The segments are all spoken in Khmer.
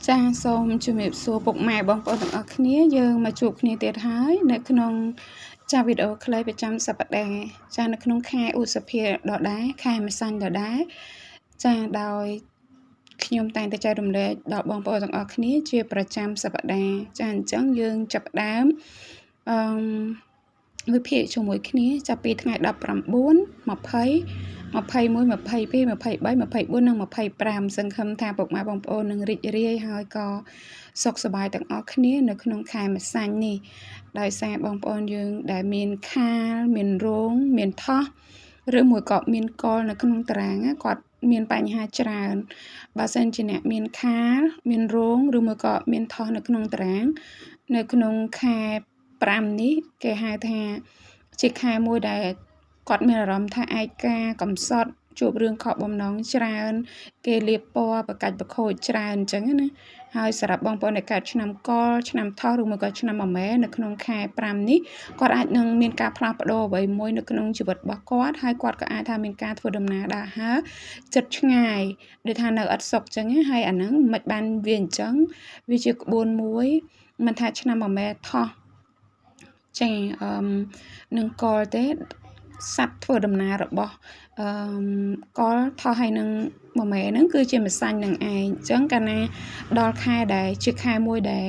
ចាសសូមជំរាបសួរពុកម៉ែបងប្អូនទាំងអស់គ្នាយើងមកជួបគ្នាទៀតហើយនៅក្នុងចាវីដេអូខ្លីប្រចាំសប្តាហ៍ចានៅក្នុងខែឧសភាដដែលខែម្សាញ់ដដែលចាដោយខ្ញុំតែងតែចែករំលែកដល់បងប្អូនទាំងអស់គ្នាជាប្រចាំសប្តាហ៍ចាអញ្ចឹងយើងចាប់ផ្ដើមអឺវិភាគជាមួយគ្នាចាប់ពីថ្ងៃ19 20 21 22 23 24និង25សង្ឃឹមថាពុកម៉ែបងប្អូននឹងរីករាយហើយក៏សុខសប្បាយទាំងអស់គ្នានៅក្នុងខែម្សាញ់នេះដោយសារបងប្អូនយើងដែលមានខាលមានរោងមានថោះឬមួយក៏មានកលនៅក្នុងតារាងគាត់មានបញ្ហាច្រើនបើសិនជាអ្នកមានខាលមានរោងឬមួយក៏មានថោះនៅក្នុងតារាងនៅក្នុងខែ5នេះគេហៅថាជាខែមួយដែលគាត់មានអារម្មណ៍ថាឯកាកំសត់ជួបរឿងខកបំណងច្រើនគេលាបពណ៌បកាច់បខូចច្រើនអញ្ចឹងណាហើយសម្រាប់បងប្អូនដែលកើតឆ្នាំកលឆ្នាំថោះឬមួយក៏ឆ្នាំមមែនៅក្នុងខែ5នេះគាត់អាចនឹងមានការផ្លាស់ប្ដូរអ្វីមួយនៅក្នុងជីវិតរបស់គាត់ហើយគាត់ក៏អាចថាមានការធ្វើដំណើរដើរហើរចិត្តឆ្ងាយដូចថានៅអត់សុខអញ្ចឹងហើយអាហ្នឹងមិនបានវាអញ្ចឹងវាជាក្បួនមួយមិនថាឆ្នាំមមែថោះចាអឺនឹងកលទេសត្វធ្វើដំណើររបស់អឺកលថោះហើយនឹងមមែហ្នឹងគឺជាម្សាញ់នឹងឯងអញ្ចឹងកាលណាដល់ខែដែលជាខែមួយដែល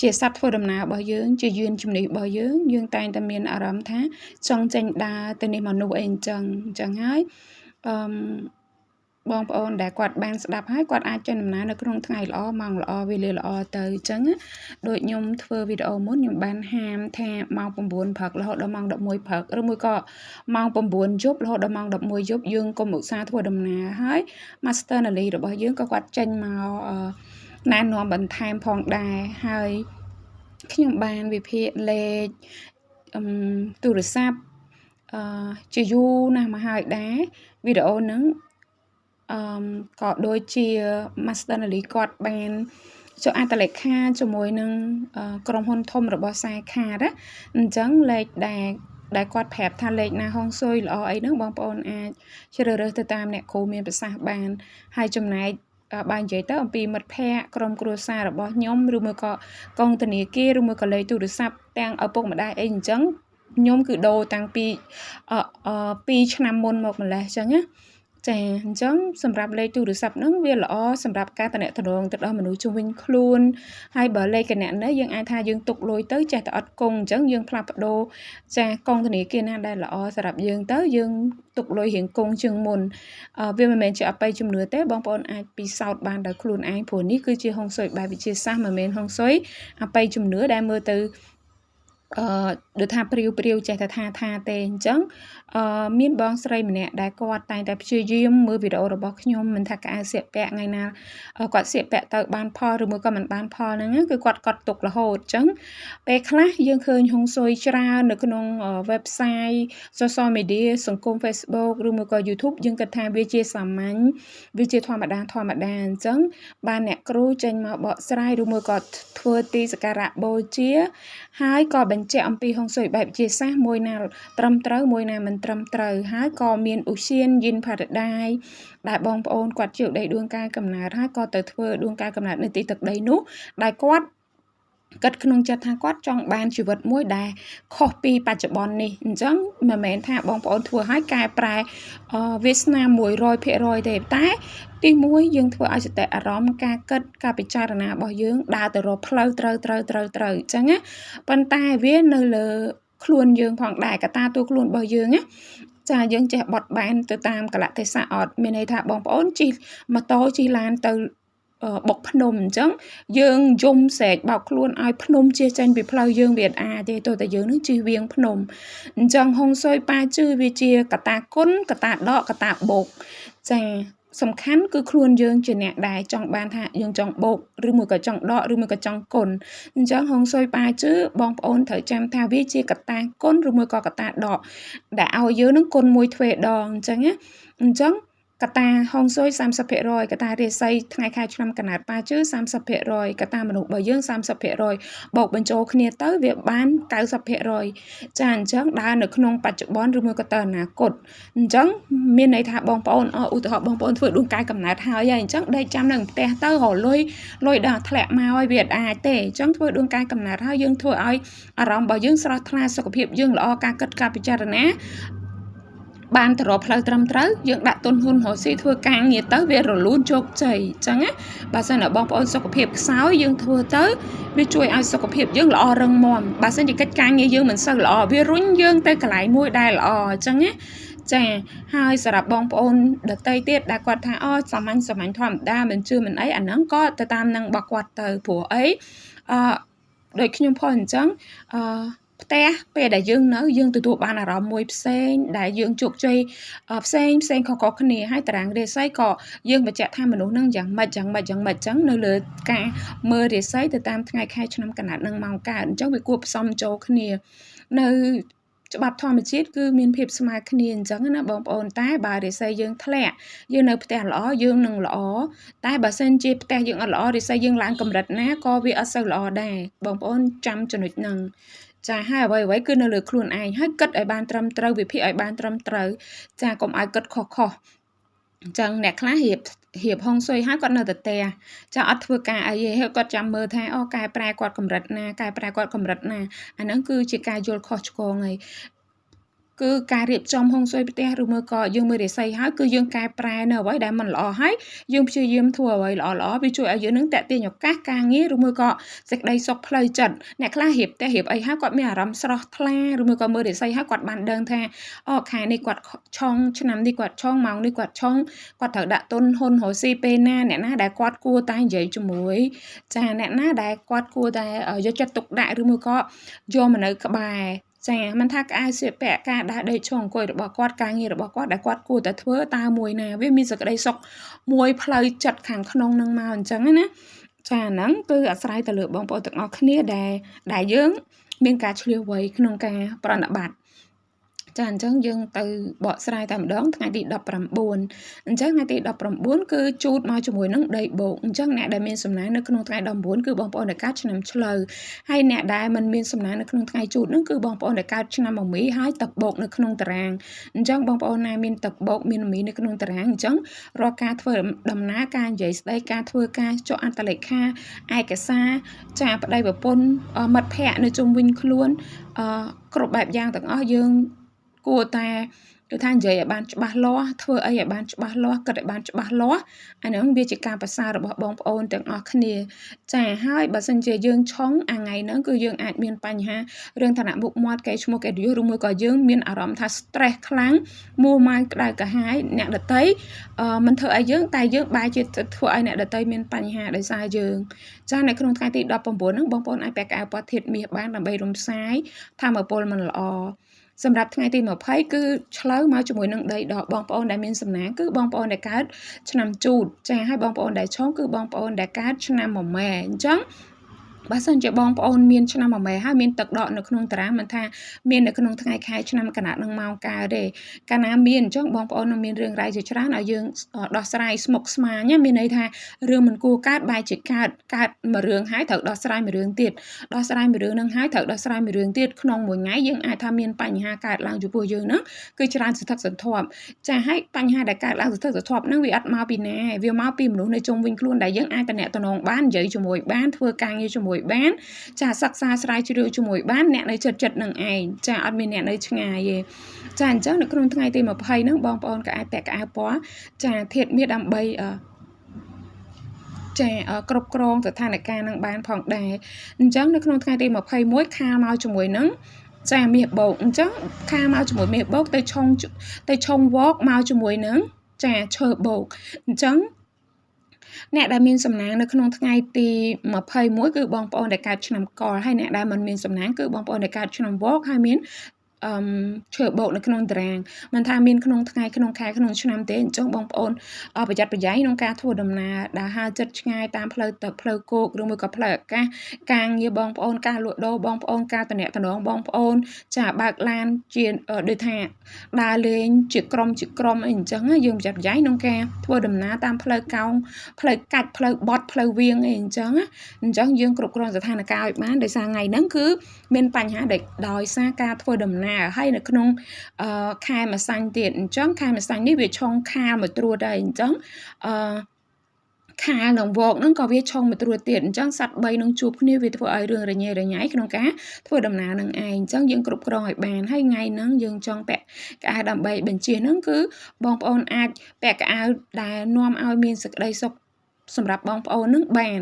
ជាសត្វធ្វើដំណើររបស់យើងជាយានជំនិះរបស់យើងយើងតែងតែមានអារម្មណ៍ថាចង់ចេញដើរទៅនេះមកនោះអីអញ្ចឹងអញ្ចឹងហើយអឺបងប្អូនដែលគាត់បានស្ដាប់ហើយគាត់អាចចេញដំណើរនៅក្នុងថ្ងៃល្អម៉ោងល្អវេលាល្អទៅអញ្ចឹងដូចខ្ញុំធ្វើវីដេអូមុនខ្ញុំបានហាមថាម៉ោង9ព្រឹករហូតដល់ម៉ោង11ព្រឹកឬមួយក៏ម៉ោង9យប់រហូតដល់ម៉ោង11យប់យើងកុំឧស្សាហ៍ធ្វើដំណើរហើយ Master Nali របស់យើងក៏គាត់ចេញមកណែនាំបន្ថែមផងដែរហើយខ្ញុំបានវិភាគលេខទូរស័ព្ទជាយូរណាស់មកហើយដែរវីដេអូហ្នឹងអឺក៏ដូចជា Master Nali គាត់បានចុះអត្តលេខាជាមួយនឹងក្រុមហ៊ុនធំរបស់ខ្សែខាតណាអញ្ចឹងលេខដែលគាត់ប្រាប់ថាលេខណាហុងស៊ុយល្អអីហ្នឹងបងប្អូនអាចជ្រើសរើសទៅតាមអ្នកគ្រូមានប្រសាសន៍បានហើយចំណែកបើនិយាយទៅអំពីមិត្តភ័ក្តិក្រុមគ្រួសាររបស់ខ្ញុំឬមួយក៏កងធនាគារឬមួយក៏លេខទូរស័ព្ទទាំងឪពុកម្ដាយអីអញ្ចឹងខ្ញុំគឺដូរតាំងពី2ឆ្នាំមុនមកម្លេះអញ្ចឹងណាចាអញ្ចឹងសម្រាប់លេខទូរស័ព្ទហ្នឹងវាល្អសម្រាប់ការតំណតំណងទៅដល់មនុស្សជុំវិញខ្លួនហើយបើលេខគណនីយើងអាចថាយើងទុកលុយទៅចេះតែអត់គង់អញ្ចឹងយើងផ្លាស់ប្ដូរចាកងធនាគារណាដែលល្អសម្រាប់យើងទៅយើងទុកលុយរៀងគង់ជាងមុនវាមិនមែនជាអបិយជំនឿទេបងប្អូនអាចពិសោធន៍បានដោយខ្លួនឯងព្រោះនេះគឺជាហុងស៊ុយបែបវិទ្យាសាស្ត្រមិនមែនហុងស៊ុយអបិយជំនឿដែលមើលទៅអឺដូចថាព្រាវព្រាវចេះតែថាថាទេអញ្ចឹងអឺមានបងស្រីម្នាក់ដែលគាត់តែងតែព្យាយាមមើលវីដេអូរបស់ខ្ញុំមិនថាកៅអៅសៀកពាក់ថ្ងៃណាគាត់សៀកពាក់ទៅបានផលឬមួយក៏មិនបានផលហ្នឹងគឺគាត់កត់ទុករហូតអញ្ចឹងពេលខ្លះយើងឃើញហុងស៊ុយច្រើននៅក្នុង website social media សង្គម Facebook ឬមួយក៏ YouTube យើងគិតថាវាជាសាមញ្ញវាជាធម្មតាធម្មតាអញ្ចឹងបានអ្នកគ្រូចេញមកបកស្រាយឬមួយក៏ធ្វើទីសក្ការៈបូជាហើយក៏បញ្ជាក់អំពីហុងស៊ុយបែបវិទ្យាសាស្ត្រមួយណាត្រឹមត្រូវមួយណាមិនត្រឹមត្រូវហើយក៏មានឧស្សាហយិនផារដាយដែលបងប្អូនគាត់ជាដីដួងកាយកំណើតហើយក៏ទៅធ្វើដួងកាយកំណើតនៅទីទឹកដីនោះដែលគាត់គិតក្នុងចិត្តថាគាត់ចង់បានជីវិតមួយដែលខុសពីបច្ចុប្បន្ននេះអញ្ចឹងមិនមែនថាបងប្អូនធ្វើឲ្យកែប្រែវាសនា100%ទេតែទីមួយយើងធ្វើឲ្យសតិអារម្មណ៍ការគិតការពិចារណារបស់យើងដើរទៅរកផ្លូវត្រូវត្រូវត្រូវត្រូវអញ្ចឹងណាប៉ុន្តែវានៅលើខ្លួនយើងផងដែរកត្តាតួខ្លួនរបស់យើងណាចាយើងចេះបត់បែនទៅតាមកលៈទេសៈអត់មានន័យថាបងប្អូនជិះម៉ូតូជិះឡានទៅបុកភ្នំអញ្ចឹងយើងយំស្រែកបោកខ្លួនឲ្យភ្នំជិះចេញពីផ្លូវយើងវាអាចទេទោះតែយើងនឹងជិះវៀងភ្នំអញ្ចឹងហុងស៊ុយប៉ាជឺវាជាកតាគុណកតាដកកតាបូកចាសំខាន់គឺខ្លួនយើងជាអ្នកដែលចង់បានថាយើងចង់បូកឬមួយក៏ចង់ដកឬមួយក៏ចង់គុណអញ្ចឹងហុងស៊ុយប៉ាជឺបងប្អូនត្រូវចាំថាវាជាកតាគុណឬមួយក៏កតាដកដែលឲ្យយើងនឹងគុណមួយទ្វេដងអញ្ចឹងណាអញ្ចឹង កត្តាហុងស៊ុយ30%កត្តារាសីថ្ងៃខែឆ្នាំកណើតប៉ាជឺ30%កត្តាមនុស្សរបស់យើង30%បូកបញ្ចូលគ្នាទៅវាបាន90%ចាអញ្ចឹងដើរនៅក្នុងបច្ចុប្បន្នឬមួយក៏ទៅអនាគតអញ្ចឹងមានន័យថាបងប្អូនឧទាហរណ៍បងប្អូនធ្វើដួងកាយកំណើតហើយហើយអញ្ចឹងដេកចាំនៅផ្ទះទៅរកលុយលុយដល់ធ្លាក់មកហើយវាអាចទេអញ្ចឹងធ្វើដួងកាយកំណើតហើយយើងធ្វើឲ្យអារម្មណ៍របស់យើងស្រស់ថ្លាសុខភាពយើងល្អការគិតការពិចារណាបានទៅរកផ្លូវត្រឹមត្រូវយើងដាក់ទុនហ៊ុនរកស៊ីធ្វើការងារទៅវារលូនជោគជ័យអញ្ចឹងណាបើសិនណាបងប្អូនសុខភាពខ្សោយយើងធ្វើទៅវាជួយឲ្យសុខភាពយើងល្អរឹងមាំបើសិនជាកិច្ចការងារយើងមិនសូវល្អវារុញយើងទៅកន្លែងមួយដែលល្អអញ្ចឹងណាចាហើយសម្រាប់បងប្អូនដតីទៀតដែលគាត់ថាអូសាមញ្ញសាមញ្ញធម្មតាមិនជឿមិនអីអាហ្នឹងក៏ទៅតាមនឹងរបស់គាត់ទៅព្រោះអីអឺដូចខ្ញុំផុសអញ្ចឹងអឺផ្ទះពេលដែលយើងនៅយើងទទួលបានអារម្មណ៍មួយផ្សេងដែលយើងជោគជ័យផ្សេងផ្សេងខុសៗគ្នាហើយតារាងរាសីក៏យើងបញ្ជាក់ថាមនុស្សនឹងយ៉ាងម៉េចយ៉ាងម៉េចយ៉ាងម៉េចអញ្ចឹងនៅលើការមើលរាសីទៅតាមថ្ងៃខែឆ្នាំកណិតនិងម៉ោងកើតអញ្ចឹងវាគួរផ្សំចូលគ្នានៅច្បាប់ធម្មជាតិគឺមានភាពស្មើគ្នាអញ្ចឹងណាបងប្អូនតែបើរាសីយើងធ្លាក់យើងនៅផ្ទះល្អយើងនឹងល្អតែបើសិនជាផ្ទះយើងអត់ល្អរាសីយើងឡើងកម្រិតណាក៏វាអត់សូវល្អដែរបងប្អូនចាំចំណុចហ្នឹងចាហើយអ្វីអ្វីគឺនៅលើខ្លួនឯងហើយគិតឲ្យបានត្រឹមត្រូវវិភាគឲ្យបានត្រឹមត្រូវចាកុំឲ្យគិតខុសខុសអញ្ចឹងអ្នកខ្លះរៀបរៀបហុងស៊ុយហើយគាត់នៅតែផ្ទះចាអត់ធ្វើការអីទេហើយគាត់ចាំមើលថាអូកែប្រែគាត់កម្រិតណាកែប្រែគាត់កម្រិតណាអាហ្នឹងគឺជាការយល់ខុសឆ្គងហើយគឺការរៀបចំហុងស៊ុយផ្ទះឬមើលក៏យើងមើលរាសីហើយគឺយើងកែប្រែនៅអ្វីដែលមិនល្អហើយយើងព្យាយាមធ្វើអ្វីល្អល្អវាជួយឲ្យយើងនឹងតាក់ទាញឱកាសការងារឬមួយក៏សេចក្តីសុខផ្លូវចិត្តអ្នកខ្លះរៀបផ្ទះរៀបអីហើយគាត់មានអារម្មណ៍ស្រស់ថ្លាឬមួយក៏មើលរាសីហើយគាត់បានដឹងថាអូខែនេះគាត់ឆុងឆ្នាំនេះគាត់ឆុងម៉ោងនេះគាត់ឆុងគាត់ត្រូវដាក់ទុនហ៊ុនរកស៊ីពេលណាអ្នកណាដែលគាត់គួរតែនិយាយជាមួយចាអ្នកណាដែលគាត់គួរតែយកចិត្តទុកដាក់ឬមួយក៏យកមកនៅក្បែរចាមិនថាក្អែសៀកពាក់ការដើរដេកឈរអង្គុយរបស់គាត់ការងាររបស់គាត់ដែលគាត់គួរតែធ្វើតើមួយណាវាមានសេចក្តីសុខមួយផ្លូវចិត្តខាងក្នុងនឹងមកអញ្ចឹងណាចាហ្នឹងគឺអាស្រ័យទៅលើបងប្អូនទាំងអស់គ្នាដែលយើងមានការឆ្លៀសវៃក្នុងការប្រណិប័តចាអញ្ចឹងយើងទៅបកស្រាយតែម្ដងថ្ងៃទី19អញ្ចឹងថ្ងៃទី19គឺជូតមកជាមួយនឹងដីបូកអញ្ចឹងអ្នកដែលមានសំណាងនៅក្នុងថ្ងៃ19គឺបងប្អូនដែលកើតឆ្នាំឆ្លូវហើយអ្នកដែលមិនមានសំណាងនៅក្នុងថ្ងៃជូតនោះគឺបងប្អូនដែលកើតឆ្នាំមមីហើយទឹកបូកនៅក្នុងតារាងអញ្ចឹងបងប្អូនណាមានទឹកបូកមានមមីនៅក្នុងតារាងអញ្ចឹងរាល់ការធ្វើដំណើរការនិយាយស្ដីការធ្វើការចុះអត្តលេខាឯកសារចាប្តីប្រពន្ធមិត្តភ័ក្តិនៅជុំវិញខ្លួនអឺគ្រប់បែបយ៉ាងទាំងអស់យើងគួរតែគឺថានិយាយឲ្យបានច្បាស់លាស់ធ្វើអីឲ្យបានច្បាស់លាស់គិតឲ្យបានច្បាស់លាស់អាហ្នឹងវាជាការប្រសើររបស់បងប្អូនទាំងអស់គ្នាចាហើយបើសិនជាយើងឆុងអាថ្ងៃហ្នឹងគឺយើងអាចមានបញ្ហារឿងឋានៈមុខមាត់កេរឈ្មោះកិត្តិយសឬមួយក៏យើងមានអារម្មណ៍ថា stress ខ្លាំងមួម៉ៅក្តៅក្រហាយអ្នកដតីមិនធ្វើឲ្យយើងតែយើងបែរជាធ្វើឲ្យអ្នកដតីមានបញ្ហាដោយសារយើងចានៅក្នុងថ្ងៃទី19ហ្នឹងបងប្អូនអាចពាក់កៅពណ៌ធាតុមាសបានដើម្បីរំសាយធម៌ពលមិនល្អសម្រាប់ថ្ងៃទី20គឺឆ្លូវមកជាមួយនឹងដីដកបងប្អូនដែលមានសំណាងគឺបងប្អូនដែលកើតឆ្នាំជូតចាហើយបងប្អូនដែលឆុងគឺបងប្អូនដែលកើតឆ្នាំមមែអញ្ចឹងបើសិនជាបងប្អូនមានឆ្នាំមមែហើយមានទឹកដកនៅក្នុងតារាងមិនថាមាននៅក្នុងថ្ងៃខែឆ្នាំកណៈនឹងម៉ោងកើតទេកាលណាមានអញ្ចឹងបងប្អូននឹងមានរឿងរ៉ាវជាច្រើនឲ្យយើងដោះស្រាយស្មុគស្មាញមានន័យថារឿងមិនគួរកើតបែរជាកើតកើតមួយរឿងហើយត្រូវដោះស្រាយមួយរឿងទៀតដោះស្រាយមួយរឿងនឹងហើយត្រូវដោះស្រាយមួយរឿងទៀតក្នុងមួយថ្ងៃយើងអាចថាមានបញ្ហាកើតឡើងចំពោះយើងហ្នឹងគឺច្រើនសន្ធឹកសន្ធាប់ចាហើយបញ្ហាដែលកើតឡើងសន្ធឹកសន្ធាប់ហ្នឹងវាអត់មកពីណាវាមកពីមនុស្សនៅជុំវិញខ្លួនដែលយើងអាចតំណតំណងបាននិយាយជាមួយបានធ្វើការងារជាមួយបានចាសិក្សាស្រាវជ្រាវជាមួយបានអ្នកនៅចិត្តចិត្តនឹងឯងចាអត់មានអ្នកនៅឆ្ងាយទេចាអញ្ចឹងនៅក្នុងថ្ងៃទី20ហ្នឹងបងប្អូនក៏អាចពាក់កៅអៅពណ៌ចាធាតុមាសដើម្បីចាគ្រប់គ្រងស្ថានភាពនឹងបានផងដែរអញ្ចឹងនៅក្នុងថ្ងៃទី21ខាមកជាមួយនឹងចាមាសបោកអញ្ចឹងខាមកជាមួយមាសបោកទៅឆុងទៅឆុងវកមកជាមួយនឹងចាឈើបោកអញ្ចឹងអ្នកដែលមានសំណាងនៅក្នុងថ្ងៃទី21គឺបងប្អូនដែលកើតឆ្នាំកលហើយអ្នកដែលមិនមានសំណាងគឺបងប្អូនដែលកើតឆ្នាំវកហើយមាន អឺឈើបោកនៅក្នុងតារាងមិនថាមានក្នុងថ្ងៃក្នុងខែក្នុងឆ្នាំទេអញ្ចឹងបងប្អូនប្រយ័ត្នប្រយែងក្នុងការធ្វើដំណើរដែលហើរចិត្តឆ្ងាយតាមផ្លូវទឹកផ្លូវគោកឬមួយក៏ផ្លូវអាកាសការងារបងប្អូនការលក់ដូរបងប្អូនការតំណងបងប្អូនចាបើកឡានជាដូចថាដើរលេងជាក្រុមជាក្រុមអីអញ្ចឹងយើងប្រយ័ត្នប្រយែងក្នុងការធ្វើដំណើរតាមផ្លូវកោងផ្លូវកាច់ផ្លូវបត់ផ្លូវវៀងអីអញ្ចឹងអញ្ចឹងយើងគ្រប់គ្រងស្ថានភាពឲ្យបានដោយសារថ្ងៃហ្នឹងគឺមានបញ្ហាដោយសារការធ្វើដំណើរហើយនៅក្នុងខែម្សាញ់ទៀតអញ្ចឹងខែម្សាញ់នេះវាឆុងខាលមួយត្រួតដែរអញ្ចឹងអឺខាលនឹងវកហ្នឹងក៏វាឆុងមួយត្រួតទៀតអញ្ចឹងសត្វ3នឹងជួបគ្នាវាធ្វើឲ្យរឿងរញ៉េរញ៉ៃក្នុងការធ្វើដំណើរនឹងឯងអញ្ចឹងយើងគ្រប់គ្រងឲ្យបានហើយថ្ងៃហ្នឹងយើងចង់ពាក់កៅអៅដើម្បីបញ្ជាហ្នឹងគឺបងប្អូនអាចពាក់កៅអៅដែលនាំឲ្យមានសេចក្តីសុខសម្រាប់បងប្អូនហ្នឹងបាន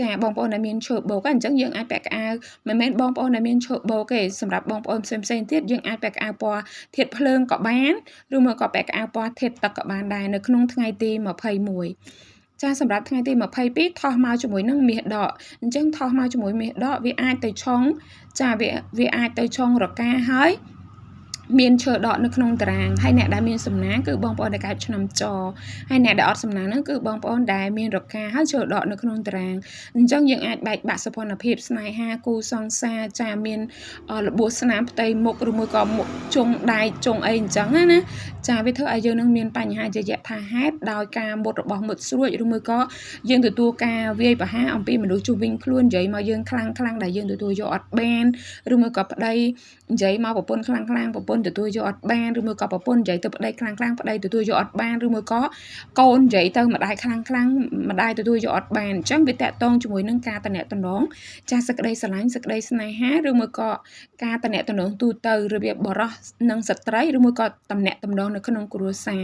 ចាបងប្អូនដែលមានឈើបោកអញ្ចឹងយើងអាចពាក់កៅអៅមិនមែនបងប្អូនដែលមានឈើបោកទេសម្រាប់បងប្អូនផ្សេងផ្សេងទៀតយើងអាចពាក់កៅអៅពណ៌ធាតុភ្លើងក៏បានឬមកក៏ពាក់កៅអៅពណ៌ធាតុទឹកក៏បានដែរនៅក្នុងថ្ងៃទី21ចាសម្រាប់ថ្ងៃទី22ថោះមកជាមួយនឹងមាសដកអញ្ចឹងថោះមកជាមួយមាសដកវាអាចទៅឆុងចាវាអាចទៅឆុងរកាហើយមានឈើដកនៅក្នុងតារាងហើយអ្នកដែលមានសំណាងគឺបងប្អូនដែលកើតឆ្នាំចហើយអ្នកដែលអត់សំណាងហ្នឹងគឺបងប្អូនដែលមានរកាហើយឈើដកនៅក្នុងតារាងអញ្ចឹងយើងអាចបែកបាក់សភនភាពស្នេហាគូសង្សារចាមានរបួសស្នាមផ្ទៃមុខឬមួយក៏មុខជុងដៃជុងអីអញ្ចឹងណាចាវាធ្វើឲ្យយើងនឹងមានបញ្ហាជាយថាហេតុដោយការមុតរបស់មុតស្រួចឬមួយក៏យើងទទួលការវាយប្រហារអំពីមនុស្សជុំវិញខ្លួននិយាយមកយើងខ្លាំងខ្លាំងដែលយើងទទួលយកអត់បានឬមួយក៏ប្តីនិយាយមកប្រពន្ធខ្លាំងខ្លាំងប្រពន្ធទទួលយកអត់បានឬមួយក៏ប្រពន្ធនិយាយទៅប្តីខ្លាំងខ្លាំងប្តីទទួលយកអត់បានឬមួយក៏កូននិយាយទៅម្ដាយខ្លាំងខ្លាំងម្ដាយទទួលយកអត់បានអញ្ចឹងវាតាក់ទងជាមួយនឹងការតំណងចាសសេចក្តីស្រឡាញ់សេចក្តីស្នេហាឬមួយក៏ការតំណងទូទៅរបៀបបរោះនិងស្ត្រីឬមួយក៏តំណតំណងនៅក្នុងគ្រួសារ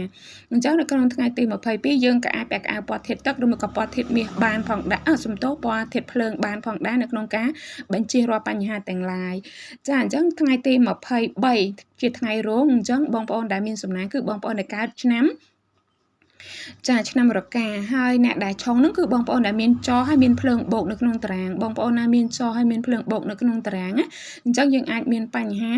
អញ្ចឹងនៅក្នុងថ្ងៃទី22យើងក៏អាចពាក់អាវពណ៌ធាតុទឹកឬមួយក៏ពណ៌ធាតុមាសបានផងដែរសំទោសពណ៌ធាតុភ្លើងបានផងដែរនៅក្នុងការបញ្ជៀសរាល់បញ្ហាទាំងឡាយចាអញ្ចឹងថ្ងៃទី23ជាថ្ងៃរោងអញ្ចឹងបងប្អូនដែលមានសំណាងគឺបងប្អូនដែលកើតឆ្នាំចាឆ្នាំរកាហើយអ្នកដែលឆុងហ្នឹងគឺបងប្អូនដែលមានចហើយមានភ្លើងបោកនៅក្នុងតារាងបងប្អូនណាមានចហើយមានភ្លើងបោកនៅក្នុងតារាងណាអញ្ចឹងយើងអាចមានបញ្ហា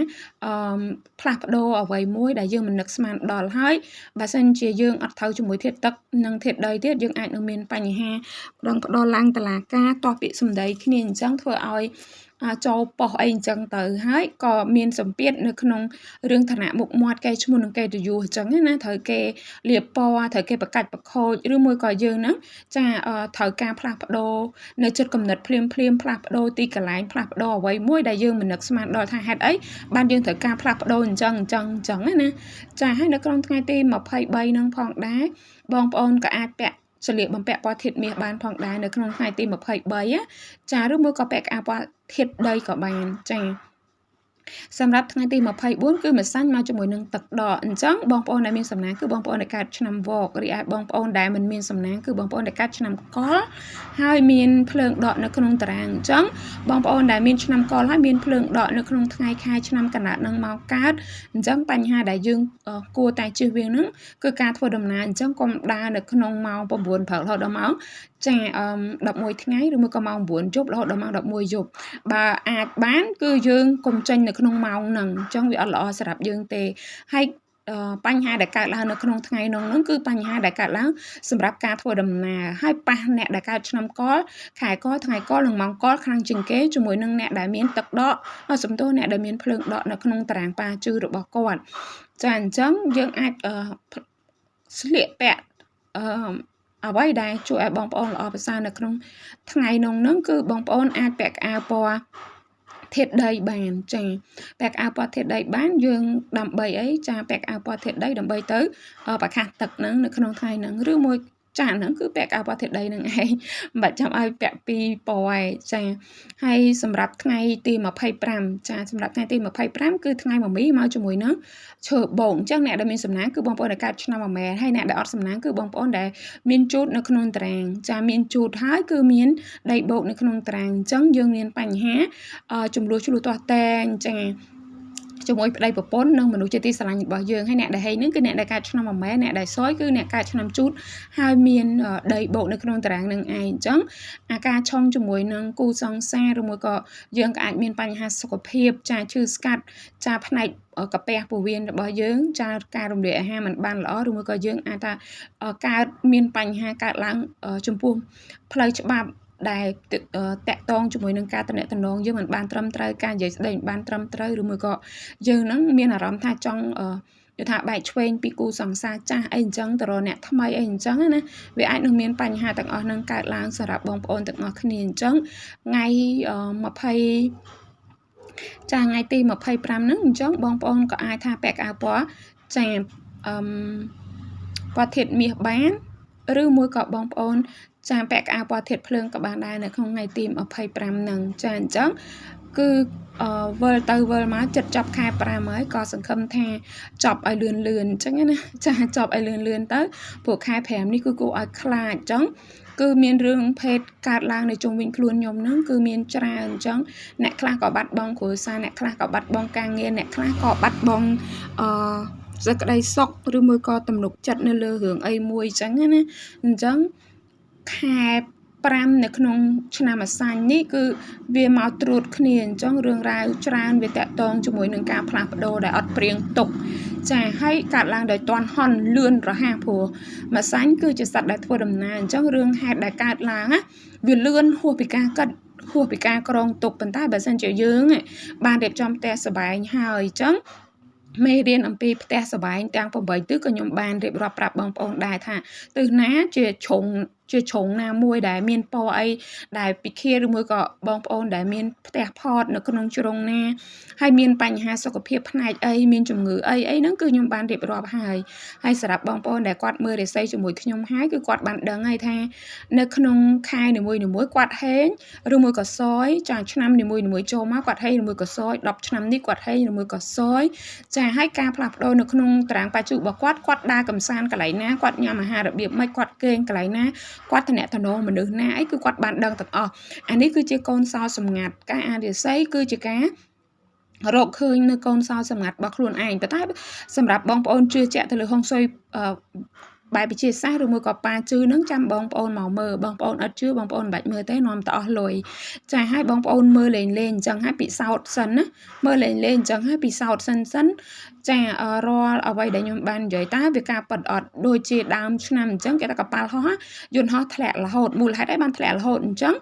អឺផ្លាស់ប្ដូរអ្វីមួយដែលយើងមិននឹកស្មានដល់ហើយបើសិនជាយើងអត់ត្រូវជាមួយធាតុទឹកនិងធាតុដីទៀតយើងអាចនឹងមានបញ្ហាដងផ្ដល់ឡើងតឡាការតោះពាក្យសម្ដីគ្នាអញ្ចឹងធ្វើឲ្យចូលប៉ុសអីអញ្ចឹងទៅហើយក៏មានសម្ពាធនៅក្នុងរឿងឋានៈមុខមាត់កេរឈ្មោះនិងកិត្តិយសអញ្ចឹងណាត្រូវគេលាបពណ៌ត្រូវគេប្រកាច់ប្រខូចឬមួយក៏យើងហ្នឹងចាត្រូវការផ្លាស់ប្ដូរនៅចិត្តគំនិតភ្លាមភ្លាមផ្លាស់ប្ដូរទីកន្លែងផ្លាស់ប្ដូរអ្វីមួយដែលយើងមិននឹកស្មានដល់ថាហេតុអីបានយើងត្រូវការផ្លាស់ប្ដូរអញ្ចឹងអញ្ចឹងអញ្ចឹងណាចាហើយនៅក្នុងថ្ងៃទី23ហ្នឹងផងដែរបងប្អូនក៏អាចពាក់ស្លៀកបំពាក់ពណ៌ធាតុមាសបានផងដែរនៅក្នុងថ្ងៃទី23ចាឬមួយក៏ពាក់អាវពណ៌ធាតុដីក៏បានចាសម្រាប់ថ្ងៃទី24គឺម្សាញ់មកជាមួយនឹងទឹកដកអញ្ចឹងបងប្អូនដែលមានសំណាងគឺបងប្អូនដែលកើតឆ្នាំវករីឯបងប្អូនដែលមិនមានសំណាងគឺបងប្អូនដែលកើតឆ្នាំកុលហើយមានភ្លើងដកនៅក្នុងតារាងអញ្ចឹងបងប្អូនដែលមានឆ្នាំកុលហើយមានភ្លើងដកនៅក្នុងថ្ងៃខែឆ្នាំកណ្ដាលនឹងមកកើតអញ្ចឹងបញ្ហាដែលយើងគួរតែជៀសវាងហ្នឹងគឺការធ្វើដំណើរអញ្ចឹងកុំដើរនៅក្នុងម៉ោង9ព្រឹករហូតដល់ម៉ោងចា11ថ្ងៃឬមួយក៏ម៉ោង9យប់រហូតដល់ម៉ោង11យប់បើអាចបានគឺយើងកុំចេញនៅក្នុងម៉ោងហ្នឹងអញ្ចឹងវាអត់ល្អសម្រាប់យើងទេហើយបញ្ហាដែលកើតឡើងនៅក្នុងថ្ងៃនោះហ្នឹងគឺបញ្ហាដែលកើតឡើងសម្រាប់ការធ្វើដំណើរហើយប៉ះអ្នកដែលកើតឆ្នាំកលខែកលថ្ងៃកលនិងម៉ោងកលខ្លាំងជាងគេជាមួយនឹងអ្នកដែលមានទឹកដកសំទោសអ្នកដែលមានភ្លើងដកនៅក្នុងតារាងប៉ាជឺរបស់គាត់ចាអញ្ចឹងយើងអាចស្លៀកពាក់អឺអ្វីដែលជួយឲ្យបងប្អូនល្អប្រសើរនៅក្នុងថ្ងៃនោះហ្នឹងគឺបងប្អូនអាចពាក់អាវពណ៌ធាតុដីបានចាពាក់អាវពណ៌ធាតុដីបានយើងដើម្បីអីចាពាក់អាវពណ៌ធាតុដីដើម្បីទៅប្រខាសទឹកហ្នឹងនៅក្នុងថ្ងៃហ្នឹងឬមួយចាហ្នឹងគឺពាក់អាវពណ៌ធាតុដីហ្នឹងឯងមិនបាច់ចាំឲ្យពាក់ពីរពណ៌ឯងចាហើយសម្រាប់ថ្ងៃទី25ចាសម្រាប់ថ្ងៃទី25គឺថ្ងៃមមីមកជាមួយនឹងឈើបោកអញ្ចឹងអ្នកដែលមានសំណាងគឺបងប្អូនដែលកើតឆ្នាំអាមែហើយអ្នកដែលអត់សំណាងគឺបងប្អូនដែលមានជូតនៅក្នុងតារាងចាមានជូតហើយគឺមានដីបោកនៅក្នុងតារាងអញ្ចឹងយើងមានបញ្ហាចំនួនឆ្លោះទាស់តែងចា ជាមួយប្តីប្រពន្ធនិងមនុស្សជាទីស្រឡាញ់របស់យើងហើយអ្នកដែលហេងហ្នឹងគឺអ្នកដែលកើតឆ្នាំមមែអ្នកដែលសយគឺអ្នកកើតឆ្នាំជូតហើយមានដីបូកនៅក្នុងតារាងនឹងឯងអញ្ចឹងអាការឆុងជាមួយនឹងគូសង្សារឬមួយក៏យើងក៏អាចមានបញ្ហាសុខភាពចាឈឺស្កាត់ចាផ្នែកកាពះពោះវៀនរបស់យើងចាការរំលាយអាហារមិនបានល្អឬមួយក៏យើងអាចថាកើតមានបញ្ហាកើតឡើងចំពោះផ្លូវច្បាប់ដែលតាក់ទងជាមួយនឹងការតំណតំណងយើងមិនបានត្រឹមត្រូវការនិយាយស្ដីមិនបានត្រឹមត្រូវឬមួយក៏យើងនឹងមានអារម្មណ៍ថាចង់យល់ថាបែកឆ្វេងពីគូសង្សារចាស់អីអញ្ចឹងទៅរកអ្នកថ្មីអីអញ្ចឹងណាវាអាចនឹងមានបញ្ហាទាំងអស់នឹងកើតឡើងសម្រាប់បងប្អូនទាំងអស់គ្នាអញ្ចឹងថ្ងៃ20ចាថ្ងៃទី25ហ្នឹងអញ្ចឹងបងប្អូនក៏អាចថាពាក់កៅពណ៌ចាអឺពណ៌ធាតុមាសបានឬមួយក៏បងប្អូនចាពាក់កៅពណ៌ធាតុភ្លើងក៏បានដែរនៅក្នុងថ្ងៃទី25ហ្នឹងចាអញ្ចឹងគឺវិលទៅវិលមកចិត្តចប់ខែ5ហើយក៏សង្ឃឹមថាចប់ឲ្យលឿនលឿនអញ្ចឹងណាចាចប់ឲ្យលឿនលឿនទៅព្រោះខែ5នេះគឺគួរឲ្យខ្លាចអញ្ចឹងគឺមានរឿងភេទកើតឡើងនៅជុំវិញខ្លួនខ្ញុំហ្នឹងគឺមានច្រើនអញ្ចឹងអ្នកខ្លះក៏បាត់បង់គ្រួសារអ្នកខ្លះក៏បាត់បង់ការងារអ្នកខ្លះក៏បាត់បង់អឺសេចក្តីសុខឬមួយក៏ទំនុកចិត្តនៅលើរឿងអីមួយអញ្ចឹងណាអញ្ចឹងខែ5នៅក្នុងឆ្នាំអាសាញ់នេះគឺវាមកត្រួតគ្នាអញ្ចឹងរឿងរ៉ាវច្រើនវាតាក់ទងជាមួយនឹងការផ្លាស់ប្ដូរដែលអត់ព្រៀងទុកចាហើយកើតឡើងដោយតន់ហន់លឿនរហ័សព្រោះម្សាញ់គឺជាសត្វដែលធ្វើដំណើរអញ្ចឹងរឿងហេតុដែលកើតឡើងណាវាលឿនហួសពីការគិតហួសពីការក្រងទុកប៉ុន្តែបើសិនជាយើងបានរៀបចំផ្ទះសម្បែងហើយអញ្ចឹងមេរៀនអំពីផ្ទះសបែងទាំង8ទិសក៏ខ្ញុំបានរៀបរាប់ប្រាប់បងប្អូនដែរថាទិសណាជាជ្រុងជាជ្រុងណាមួយដែលមានពណ៌អីដែលពិឃាឬមួយក៏បងប្អូនដែលមានផ្ទះផតនៅក្នុងជ្រុងណាហើយមានបញ្ហាសុខភាពផ្នែកអីមានជំងឺអីអីហ្នឹងគឺខ្ញុំបានរៀបរាប់ហើយហើយសម្រាប់បងប្អូនដែលគាត់មើលរិស័យជាមួយខ្ញុំហើយគឺគាត់បានដឹងហើយថានៅក្នុងខែនីមួយៗគាត់ហេងឬមួយក៏សយចាឆ្នាំនីមួយៗចូលមកគាត់ហេងឬមួយក៏សយ10ឆ្នាំនេះគាត់ហេងឬមួយក៏សយចាហើយការផ្លាស់ប្ដូរនៅក្នុងតារាងបាជុរបស់គាត់គាត់ដើរកំសាន្តកន្លែងណាគាត់ញ៉ាំអាហាររបៀបម៉េចគាត់គេងកន្លែងណាគាត់តំណតំណងមនុស្សណាអីគឺគាត់បានដឹងទាំងអស់អានេះគឺជាកូនសោសម្ងាត់ការអានរិស័យគឺជាការរកឃើញនៅកូនសោសម្ងាត់របស់ខ្លួនឯងប៉ុន្តែសម្រាប់បងប្អូនជឿជាក់ទៅលើហុងស៊ុយបែបវិទ្យាសាស្ត្រឬមួយក៏ប៉ាជឿនឹងចាំបងប្អូនមកមើលបងប្អូនអត់ជឿបងប្អូនមិនបាច់មើលទេនាំតែអស់លុយចាឲ្យបងប្អូនមើលលេងលេងអញ្ចឹងឲ្យពិសោធន៍សិនណាមើលលេងលេងអញ្ចឹងឲ្យពិសោធន៍សិនសិនចារាល់អ្វីដែលខ្ញុំបាននិយាយតើវាការប៉ັດអត់ដូចជាដើមឆ្នាំអញ្ចឹងគេថាកប៉ាល់ហោះយន្តហោះធ្លាក់រហូតមូលហេតុអីបានធ្លាក់រហូតអញ្ចឹង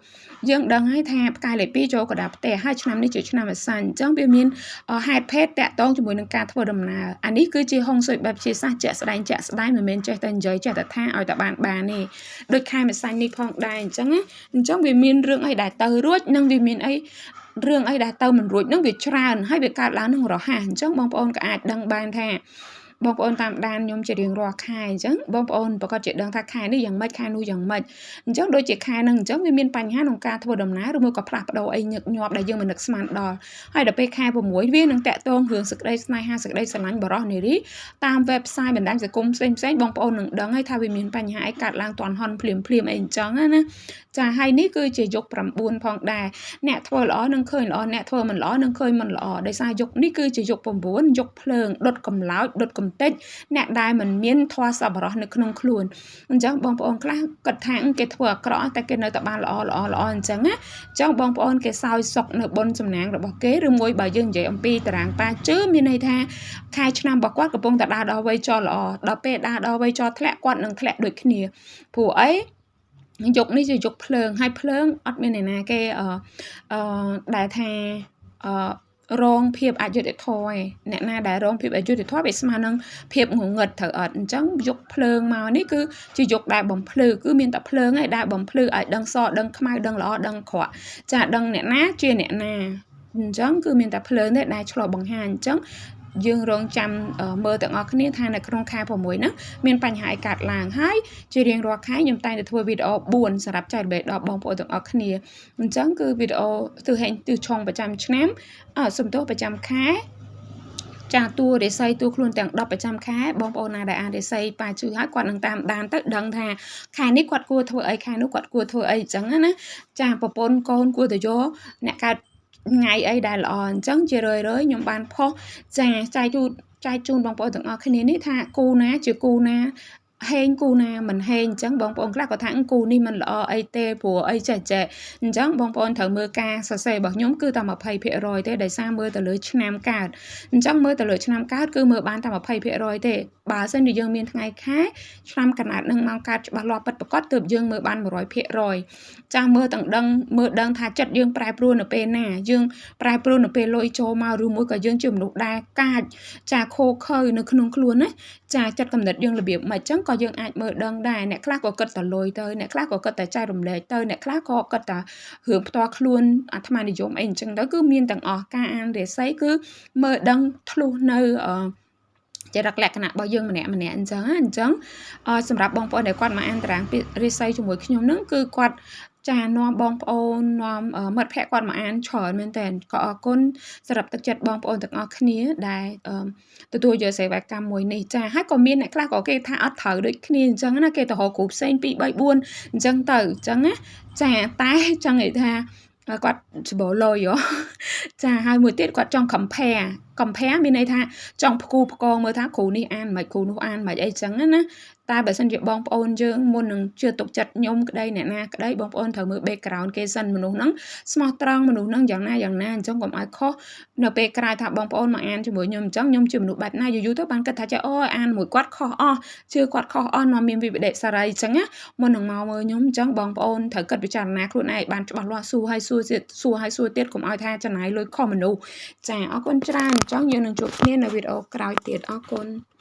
យើងដឹងហើយថាផ្កាយលេខ2ចូលកណ្ដាលផ្ទះហើយឆ្នាំនេះជាឆ្នាំអាសាញ់អញ្ចឹងវាមានហេតុភេទតាក់ទងជាមួយនឹងការធ្វើដំណើរអានេះគឺជាហុងស៊ុយបែបជាសាស្ត្រជាក់ស្ដែងជាក់ស្ដែងមិនមែនចេះតែនិយាយចេះតែថាឲ្យតែបានបានទេដូចខែម្សាញ់នេះផងដែរអញ្ចឹងណាអញ្ចឹងវាមានរឿងអីដែលទៅរួចនិងវាមានអីរឿងអីដែលទៅមិនរួចនឹងវាច្រើនហើយវាកើតឡើងនឹងរហ័សអញ្ចឹងបងប្អូនក៏អាចដឹងបានថាបងប្អូនតាមដានខ្ញុំជារៀងរាល់ខែអញ្ចឹងបងប្អូនប្រកាសជាដឹងថាខែនេះយ៉ាងម៉េចខែនោះយ៉ាងម៉េចអញ្ចឹងដូចជាខែហ្នឹងអញ្ចឹងវាមានបញ្ហាក្នុងការធ្វើដំណើរឬមួយក៏ផ្លាស់ប្ដូរអីញឹកញាប់ដែលយើងមិននឹកស្មានដល់ហើយដល់ពេលខែ6វានឹងតាក់ទងរឿងសេចក្តីស្នេហាសេចក្តីស្រឡាញ់បរោះនារីតាម website បណ្ដាញសង្គមផ្សេងផ្សេងបងប្អូននឹងដឹងហើយថាវាមានបញ្ហាអីកើតឡើងទាន់ហន់ភ្លាមភ្លាមអីអញ្ចឹងណាចាហើយនេះគឺជាយុគ9ផងដែរអ្នកធ្វើល្អនឹងឃើញល្អអ្នកធ្វើមិនល្អនឹងឃើញមិនល្អដោយសារយុគនេះគឺជាយុគ9យុគភ្លើងដុតកម្លោចដុតកំទេចអ្នកដែលមិនមានធម៌សប្បុរសនៅក្នុងខ្លួនអញ្ចឹងបងប្អូនខ្លះគាត់ថាគេធ្វើអាក្រក់តែគេនៅតែបានល្អល្អល្អអញ្ចឹងណាអញ្ចឹងបងប្អូនគេសោយសុកនៅបុណ្យសំណាងរបស់គេឬមួយបើយើងនិយាយអំពីតារាងប៉ាជឿមានន័យថាខែឆ្នាំរបស់គាត់កំពុងតែដើរដល់វ័យចល្អដល់ពេលដើរដល់វ័យចធ្លាក់គាត់នឹងធ្លាក់ដូចគ្នាព្រោះអីយុគនេះជាយុគភ្លើងហើយភ្លើងអត់មានអ្នកណាគេអឺដែលថាអឺរងភាពអយុត្តិធម៌ឯងអ្នកណាដែលរងភាពអយុត្តិធម៌វាស្មើនឹងភាពងងឹតត្រូវអត់អញ្ចឹងយុគភ្លើងមកនេះគឺជាយុគដែលបំភ្លឺគឺមានតែភ្លើងឯងដែលបំភ្លឺឲ្យដឹងសដឹងខ្មៅដឹងល្អដឹងក្រក់ចាដឹងអ្នកណាជាអ្នកណាអញ្ចឹងគឺមានតែភ្លើងទេដែលឆ្លុះបង្ហាញអញ្ចឹងយើងរងចាំមើលទាំងអស់គ្នាថានៅក្នុងខែ6ហ្នឹងមានបញ្ហាអីកើតឡើងហើយជារៀងរាល់ខែខ្ញុំតែងតែធ្វើវីដេអូ4សម្រាប់ចែករំលែកដល់បងប្អូនទាំងអស់គ្នាអញ្ចឹងគឺវីដេអូទិសហេងទិសឆុងប្រចាំឆ្នាំសំទោសប្រចាំខែចាតួរិស័យតួខ្លួនទាំង10ប្រចាំខែបងប្អូនណាដែលអានរិស័យប៉ាជឿហើយគាត់នឹងតាមដានទៅដឹងថាខែនេះគាត់គួរធ្វើអីខែនោះគាត់គួរធ្វើអីអញ្ចឹងណាចាប្រពន្ធកូនគួរទៅយកអ្នកកើត ថ្ងៃអីដែលល្អអញ្ចឹងជារឿយៗខ្ញុំបានផុសចាចែកជូនចែកជូនបងប្អូនទាំងអស់គ្នានេះថាគូណាជាគូណាហេងគូណាមិនហេងអញ្ចឹងបងប្អូនខ្លះក៏ថាគូនេះមិនល្អអីទេព្រោះអីចេះចេះអញ្ចឹងបងប្អូនត្រូវមើលការសរសេររបស់ខ្ញុំគឺតែ20%ទេដោយសារមើលទៅលើឆ្នាំកើតអញ្ចឹងមើលទៅលើឆ្នាំកើតគឺមើលបានតែ20%ទេបើសិនជាយើងមានថ្ងៃខែឆ្នាំកណើតនឹងម៉ោងកើតច្បាស់លាស់ពិតប្រាកដទើបយើងមើលបាន100%ចាស់មើលទាំងដឹងមើលដឹងថាចិត្តយើងប្រែប្រួលនៅពេលណាយើងប្រែប្រួលនៅពេលលុយចូលមកឬមួយក៏យើងជាមនុស្សដែលកាចចាខូខើនៅក្នុងខ្លួនណាចាចិត្តកំណត់យើងរបៀបមិនអញ្ចឹងក៏យើងអាចមើលដឹងដែរអ្នកខ្លះក៏គិតតែលុយទៅអ្នកខ្លះក៏គិតតែចែករំលែកទៅអ្នកខ្លះក៏គិតតែរឿងផ្ទាល់ខ្លួនអាត្មានិយមអីអញ្ចឹងទៅគឺមានទាំងអស់ការអានរាសីគឺមើលដឹងធ្លុះនៅអឺចរិតលក្ខណៈរបស់យើងម្នាក់ម្នាក់អញ្ចឹងអញ្ចឹងសម្រាប់បងប្អូនដែលគាត់មកអានតារាងរាសីជាមួយខ្ញុំហ្នឹងគឺគាត់ចានាំបងប្អូននាំមិត្តភ័ក្តិគាត់មកអានច្រើនមែនតើក៏អរគុណសម្រាប់ទឹកចិត្តបងប្អូនទាំងអស់គ្នាដែលទទួលយកសេវាកម្មមួយនេះចាហើយក៏មានអ្នកខ្លះក៏គេថាអត់ត្រូវដូចគ្នាអញ្ចឹងណាគេទៅរកគ្រូផ្សេង2 3 4អញ្ចឹងទៅអញ្ចឹងណាចាតែចង់និយាយថាគាត់ច្បលុយចាហើយមួយទៀតគាត់ចង់ compare compare មានន័យថាចង់ផ្គូផ្គងមើលថាគ្រូនេះអានមិនគ្រូនោះអានមិនអីចឹងណាតែបើសិនជាបងប្អូនយើងមុននឹងជឿទុកចិត្តខ្ញុំក្តីអ្នកណាក្តីបងប្អូនត្រូវមើល background គេសិនមនុស្សហ្នឹងស្មោះត្រង់មនុស្សហ្នឹងយ៉ាងណាយ៉ាងណាអញ្ចឹងកុំឲ្យខុសនៅពេលក្រោយថាបងប្អូនមកអានជាមួយខ្ញុំអញ្ចឹងខ្ញុំជាមនុស្សបែបណាយូរយូរទៅបានគិតថាចេះអូអានមួយគាត់ខុសអស់ជឿគាត់ខុសអស់នាំមានវិបដិសារីអញ្ចឹងណាមុននឹងមកមើលខ្ញុំអញ្ចឹងបងប្អូនត្រូវគិតពិចារណាខ្លួនឯងបានច្បាស់លាស់សួរឲ្យសួរទៀតសួរឲ្យសួរទៀតកុំឲ្យថាចំណាយលុយខុសមនុស្សចាអរគុណច្រើនអញ្ចឹងយើងនឹងជួបគ្នានៅវីដេអូក្រោយទៀតអរគុណ។